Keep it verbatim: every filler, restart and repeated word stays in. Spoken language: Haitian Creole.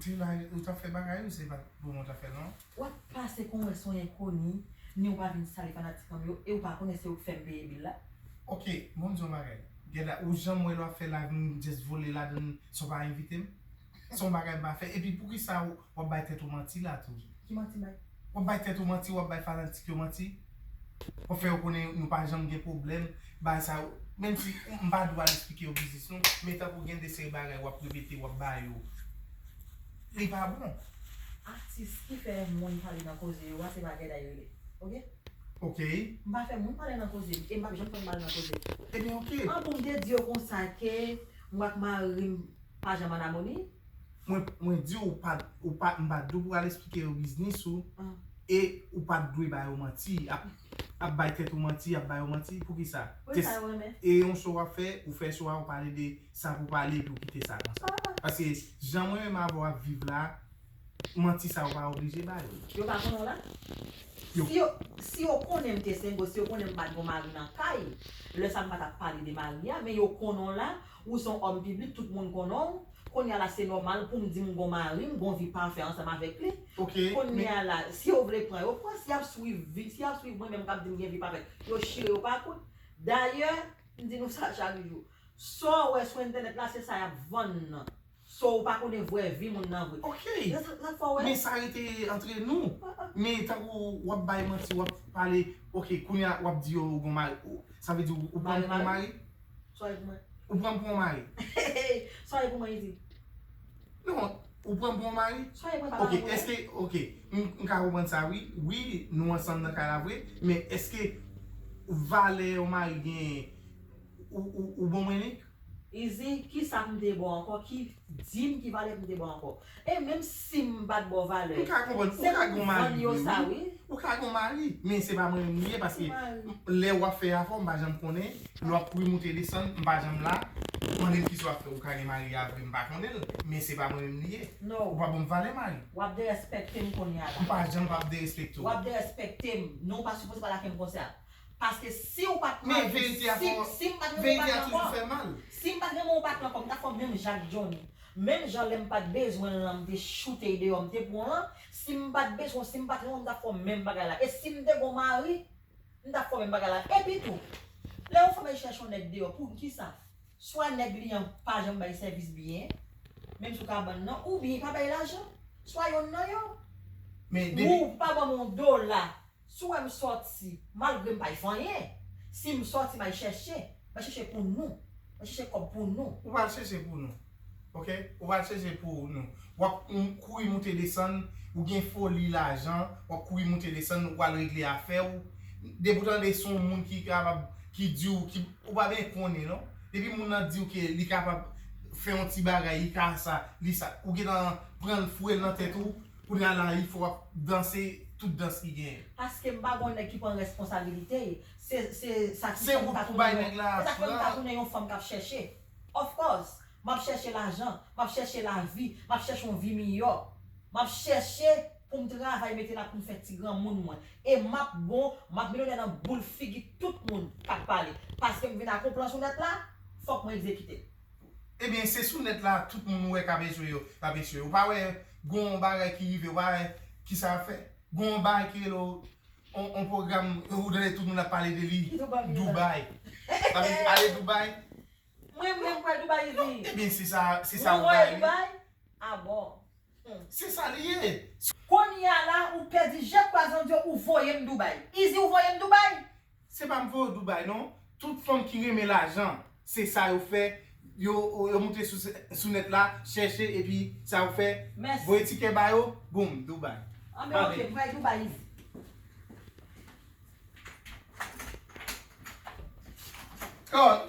Se la ou t ap fè bagay ou se pa pou mwen w t ap fè l non. W ap pase kon wè se yon enkoni, ni w pa vin sale fanatik an m yo, e w pa konnen se ou k fè m peye bil la. Ok, bon m di yon bagay. Gèda, ou janm wè lè w ap fè live m just vole ladann san w pa envite m? Se yon bagay m pa fè. Epi poukisa w ap bay tèt ou manti la tou? Ki manti m bay? W ap bay tèt ou manti, w ap bay fanatik yo manti. W ap fè yo konnen nou pa janm gen pwoblèm. Bagay sa yo, menm si m pa dwe al eksplike yo biznis nou, men tankou gen de seri bagay w ap repete, w ap ba yo. Li pa bon. Atis ki fè moun pale nan koze yo a, se pa Gèda yo rele. Ok? Ok. M pa fè moun pale nan koze m, e m p ap janm fè m pale nan koze m. Ebyen ok. An pou m te di yo konsa ke mwen ak mari m pa janm an amoni? Mwen, mwen di w ou pa, ou pa, m pa dwe pou al eksplike yo biznis ou, e ou pa t dwe ba yo manti, ap, ap bay tèt ou manti, ap ba yo manti, poukisa? Poukisa yo renmen? E yon show w ap fè, ou fè show a, ou pale de sa pou pale, epi ou kite sa konsa. Paske jan mwen menm avè w ap viv la, manti sa yo pa oblije ba yo. Yo pa konnen w la? Si yo, si yo konnen m te sengo, si yo konnen m pa t gon mari nan kay, lè sa m pa t ap pale de mari a, men yo konnen w la, ou se yon òm piblik, tout moun konnen w. Kounye a la se nòmal pou m di m gon mari, m gon vi pafè ansanm avèk li. Kounye a la, si yo vle pran, yo pran, si y ap swiv vi, si y ap swiv mwen menm k ap di m gen vi pafè, yo chire yo pa kout. Dayè, m di nou sa chak jou, sa w wè sou entènèt la se sa y ap vann nan. So ou pa konnen vrè vi moun nan vre. Ok. Nan sa fò wè. Men sa rete antre nou. Men tankou w ap bay manti, w ap pale, ok, kounye a w ap di yo ou gon mari. Sa vle di ou pran m pou yon mari? Sa w ye pou mwen? Ou pran m pou yon mari? Sa w ye pou mwen Izi? Non, ou pran m pou yon mari? Sa w ye pou mwen pa mari? Ok, èske, ok, m ka konprann sa wi. Wi, nou ansanm nan kay la vre, men èske valè yon mari genyen ou, ou, ou bon mwen li? Izi, kisa pou m te ba w ankò? Ki, di m ki valè pou m te ba w ankò? E menm si m pa t ba w valè, se pou m vann yo sa wi. Ou ka gen yon mari, men se pa mwen menm li ye, paske lè w ap fè afè w, m pa janm konnen, lè w ap kouri moute desann, m pa janm la, ou mande m kisa w ap fè, ou ka gen mari a vre, m pa konnen l, men se pa mwen menm li ye. Ou pa ban m valè mari. W ap derespekte m kounye a la. M pa janm p ap derespekte w. W ap derespekte m, non w pa sipoze pale ak m konsa. Paske si w pa t mari, si, si m pa t renmen w pa t ankò, si m pa t renmen w pa t ankò, m t ap fè w menm jan ak Johnny. Menm jan lè m pa t bezwen l lan, m te choute l deyò, m te pran w lan. Si m pa t bezwen w, si m pa t renmen w, m t ap fè w menm bagay la. E si m te gon mari, m t ap fè w menm bagay la. Epi tou, lè yon fanm al chèche yon nèg deyò, pou kisa? Swa nèg li an pa janm bay sèvis byen, menm sou kabann nan, oubyen li pa bay lajan. Swa yonn nan yo. Ou pa ban m yon dola. Si w wè m sòti, malgre m pa fè anyen, si m sòti, m al chèche, m al chèche pou nou. M al chèche kòb pou nou. Ou pral chèche pou nou. Ok? Ou pral chèche pou nou. W ap kouri moute desann, ou gen foli lajan, w ap kouri moute desann, ou pral regle afè w. Depi w tande se yon moun ki kapab, ki di w, ki, ou pa byen konnen non. Depi moun nan di w ke li kapab fè yon ti bagay, li ka sa, li sa, ou gentan pran l foure l nan tèt ou, Kounye a la, il fò w ap danse tout dans ki genyen. Paske m pa gon nèg ki pran responsabilite l. Se, se sa ki fè m ka tounen yon, se sa ki fè m ka tounen yon fanm k ap chèche. Of course, m ap chèche lajan, m ap chèche lavi, m ap chèche yon vi miyò. M ap chèche pou m travay mete la pou m fè ti granmoun mwen. E m ap bon, m ap milyonè nan boul figi tout moun k ap pale. Paske m vin ak yon plan sou nèt la, fòk mwen egzekite l. Ebyen, se sou nèt la tout moun ou wè k ap echwe yo, k ap echwe. Ou pa wè gon yon bagay ki rive, ou pa wè kisa y ap fè? Gon yon bagay ki rele w, on, on pwogram, ou tande tout moun ap pale de li, Dubai. Sa vle di ale Dubai? Mwen, mwen, m pral Dubai, Izi. Ebyen, se sa, se sa ou bay wi. Dubai? A bon. Se sa li ye. Kounye a la, ou pèdi je kwaze an dyo, ou voye m Dubai. Izi, ou voye m Dubai? Se pa m voye w Dubai non. Tout fanm ki renmen lajan, se sa yo fè. Yo, yo moute sou, sou nèt la, chèche, epi sa yo fè, voye tikè ba yo, boum, Dubai. Anben ok, m pral Dubai Izi. Oh,